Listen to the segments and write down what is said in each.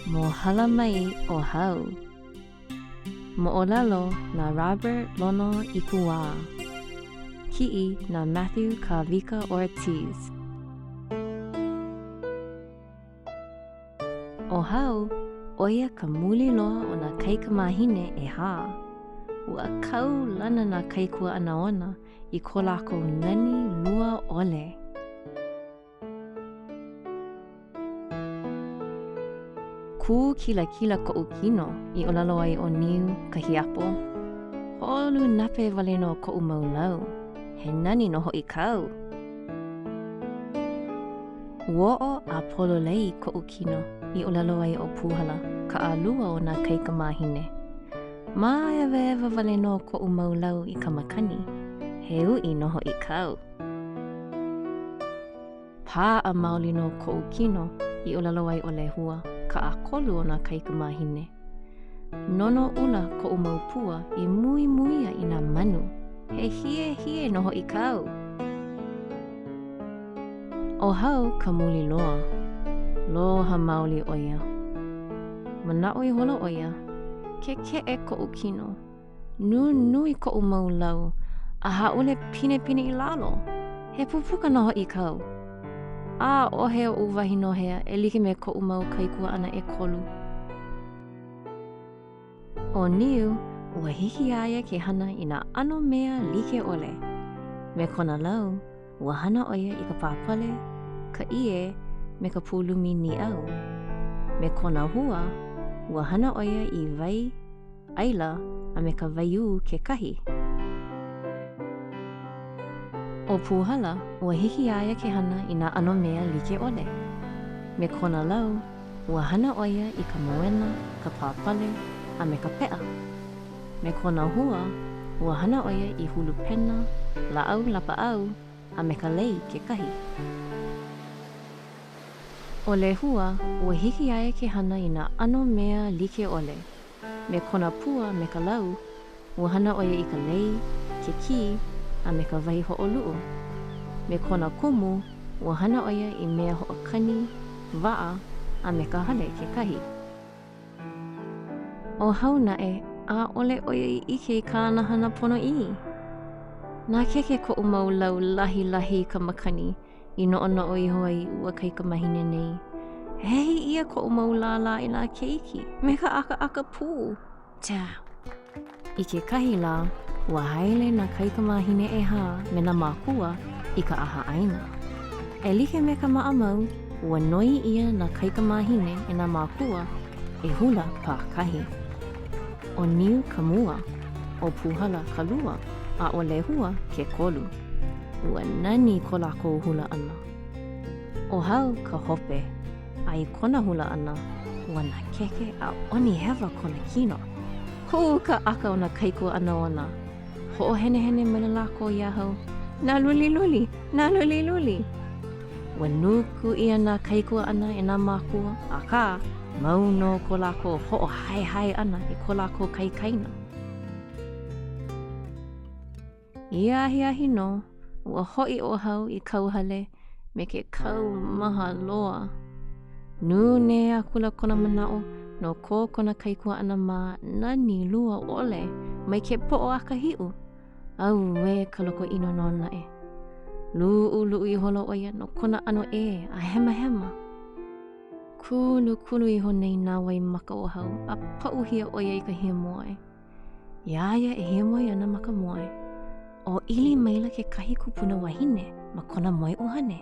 Mōhala mai ʻo Hau. Moʻolelo na Robert Lono Ikuwā. Kiʻi na Matthew Kāwika Ortiz. ʻO Hau, ʻo ia ka muli loa o nā kaikamāhine ʻehā. Ua kaulana nā kaikuaʻana ona i ko lākou nani lua ʻole. Kū kilakila koʻu kino i ʻōlelo ai ʻo Niu, ka hiapo. Holu nape wale nō koʻu mau lau. He nani nō hoʻi kāu. Ua oʻo a pololei koʻu kino i ʻōlelo ai ʻo Pūhala, ka ʻalua o nā kaikamāhine. Māewaewa wale nō koʻu mau lau i ka makani. He uʻi nō hoʻi kāu. Paʻa maoli nō koʻu kino i ʻōlelo ai ʻo Lehua, ka ʻakolu o nā kaikamāhine. Nono ʻula koʻu mau pua i muimuia i nā manu. He hiehie nō hoʻi kāu. ʻO Hau ka muli loa. Loha maoli ʻo ia. Manaʻo ihola ʻo ia, Kekeʻe koʻu kino. Nunui koʻu mau lau a hāʻule pinepine i lalo. He pupuka nō hoʻi kāu. ʻAʻohe oʻu wahi nohea e like me koʻu mau kaikuaʻana ʻekolu. ʻO Niu, ua hiki iā ia ke hana i nā ʻano mea like ʻole. Me kona lau, ua hana ʻo ia i ka pāpale, ka ʻie, me ka pūlumi nīʻau. Me kona hua, ua hana ʻo ia i wai, ʻaila, a me ka waiū kekahi. ʻO Pūhala, ua hiki iā ia ke hana i nā ʻano mea like ʻole. Me kona lau, ua hana ʻo ia i ka moena, ka pāpale, a me ka peʻa. Me kona hua, ua hana ʻo ia i hulu pena, lāʻau lapaʻau, a me ka lei kekahi. ʻO Lehua, ua hiki iā ia ke hana i nā ʻano mea like ʻole. Me kona pua me ka lau, ua hana ʻo ia i ka lei, ke kī, a me ka wahi hoʻoluʻu. Me kona kumu, ua hana ʻo ia i mea hoʻokani, waʻa, a me ka hale kekahi. ʻO Hau naʻe, ʻaʻole ʻo ia i ʻike i kāna hana ponoʻī. Nakeke koʻu mau lau lahilahi i ka makani, i noʻonoʻo iho ai ua kaikamahine nei. Hehi ʻia koʻu mau lālā e nā keiki, me ka ʻakaʻaka pū. Tsa! I kekahi lā, ua haele nā kaikamāhine ʻehā me nā mākua i ka ʻahaʻaina. E like me ka maʻamau, ua noi ʻia nā kaikamāhine e nā mākua e hula pākahi. ʻO Niu ka mua, ʻo Pūhala ka lua, a ʻo Lehua ke kolu. Ua nani ko lākou hula ʻana. ʻO Hau ka hope, a i kona hula ʻana, ua nakeke a ʻoni hewa kona kino. Hū ka ʻaka o nā kaikuaʻana ona. Hoʻohenehene maila lākou iā Hau, Nāluliluli! Nāluliluli! Ua nuku ʻia nā kaikuaʻana e nā mākua, akā, mau nō ko lākou hoʻohaehae ʻana i ko lākou kaikaina. I ia ahiahi nō, ua hoʻi ʻo Hau i kauhale me ke kaumaha loa. Nūnē akula kona manaʻo no ko kona kaikuaʻana mā nani lua ʻole mai ke poʻo a ka hiʻu. Auē ka loko ʻino nō naʻe. Luʻuluʻu ihola ʻo ia no kona ʻano ʻē a hemahema. Kulukulu iho nei nā waimaka o Hau a paʻuhia ʻo ia i ka hiamoe. Iā ia e hiamoe ana ma ka moe, ʻōʻili maila kekahi kupuna wahine ma kona moe ʻuhane.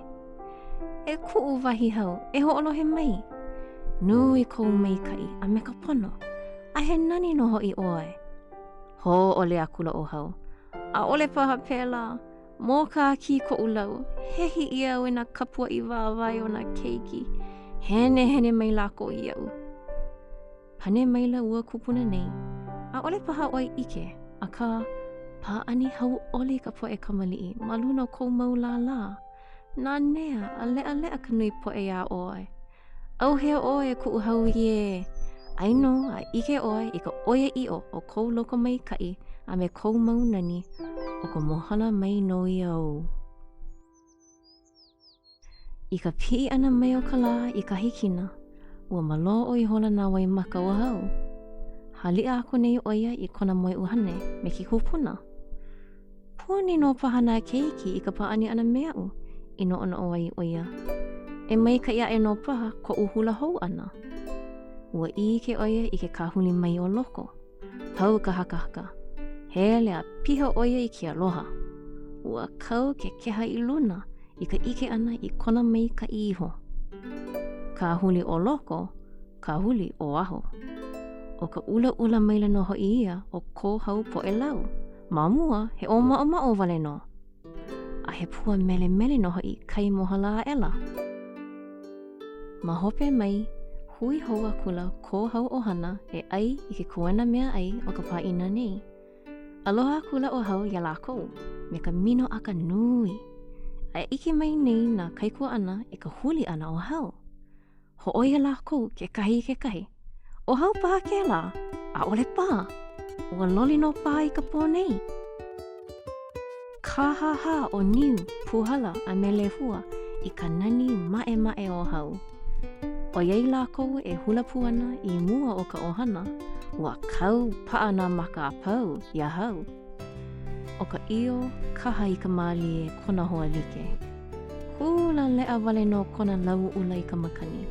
E kuʻu wahi hau, e hoʻolohe mai. Nui kou maikaʻi a me ka pono, a he nani nō hoʻi ʻoe. Hōʻole akula ʻo Hau, ʻAʻole paha pēlā. Mōkākī koʻu lau, hehi ʻia au e nā kapuaʻi wāwae o nā keiki. Henehene mai lākou iaʻu. Pane maila ua kupuna nei, ʻAʻole paha ʻoe ʻike, akā, pāʻani hauʻoli ka poʻe kamaliʻi ma luna o kou mau lālā. Nanea a leʻaleʻa ka nui poʻe iā ʻoe. ʻAuhea ʻoe e kuʻu Hauiki ē? ʻAi nō a ʻike ʻoe i ka ʻoiaʻiʻo o kou lokomaikaʻi a me kou mau nani, ʻo ka mōhala mai nō ia ou. I ka piʻi ʻana mai o ka lā i ka hikina, Ua maloʻo ihola nā waimaka o Hau. Haliʻa aku nei ʻo ia i kona moeʻuhane me ke kupuna. Puni nō paha nā keiki i ka pāʻani ʻana me aʻu, i noʻonoʻo ai ʻo ia. E maikaʻi aʻe nō paha koʻu hula hou ʻana. Ua ʻike ʻo ia i ke kāhuli mai o loko. Pau ka hakahaka. Hele a piha ʻo ia i ke aloha. Ua kau ke keha i luna i ka ʻike ʻana i kona maikaʻi iho. Kāhuli ʻo loko, kāhuli ʻo waho. ʻO ka ʻulaʻula maila nō hoʻi ia o ko Hau poʻe lau. Ma mua, he ʻōmaʻomaʻo wale nō. A he pua melemele nō hoʻi kai mohala aʻela. Ma hope mai, hui hou akula ko Hau ʻohana e ʻai i ke koena meaʻai o ka pāʻina nei. Aloha akula ʻo Hau iā lākou me ka minoʻaka nui. A e ʻike mai nei nā kaikuaʻana i ka huli ʻana o Hau. Hōʻoia lākou kekahi i kekahi. ʻO Hau paha kēlā? ʻAʻole paha. Ua loli nō paha i ka pō nei. Kāhāhā ʻo Niu, Pūhala, a me Lehua i ka nani maʻemaʻe o Hau. ʻOiai lākou e hula pū ana i mua o ka ʻohana, ua kau paʻa nā maka a pau iā Hau. ʻO ka ʻio kaha i ka mālie kona hoa like. Hula leʻa wale nō kona lau ʻula i ka makani.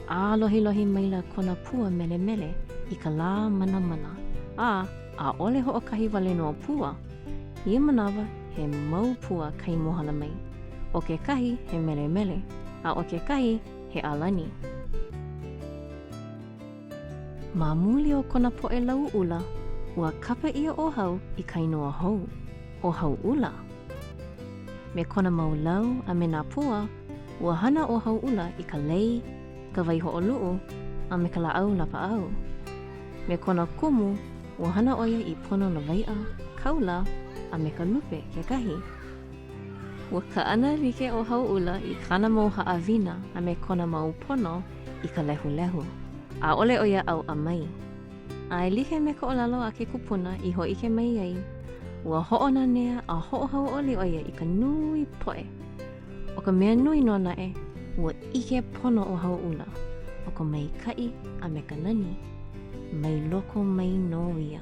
ʻĀlohilohi maila kona pua melemele i ka lā manamana, a ʻaʻole hoʻokahi wale nō pua. Ia manawa, he mau pua kai mohala mai. ʻO kekahi he melemele, a ʻo kekahi he ʻalani. Ma muli o kona poʻe lau ʻula, ua kapa ʻia ʻo Hau i ka inoa hou, ʻo Hauʻula. Me kona mau lau a me nā pua, ua hana ʻo Hauʻula i ka lei, ka waihoʻoluʻu, a me ka lāʻau lapaʻau. Me kona kumu, ua hana ʻo ia i pono lawaiʻa, kaula, a me ka lupe kekahi. Ua kaʻana like ʻo Hauʻula i kāna mau haʻawina a me kona mau pono i ka lehulehu. ʻAʻole ʻo ia ʻauʻa mai. A e like me ka ʻōlelo a ke kupuna i hōʻike mai ai, ua hoʻonanea a hoʻohauʻoli ʻo ia i ka nui poʻe. ʻO ka mea nui nō naʻe, ua ʻike pono ʻo Hauʻula, ʻo ka maikaʻi a me ka nani, mai loko mai nō ia.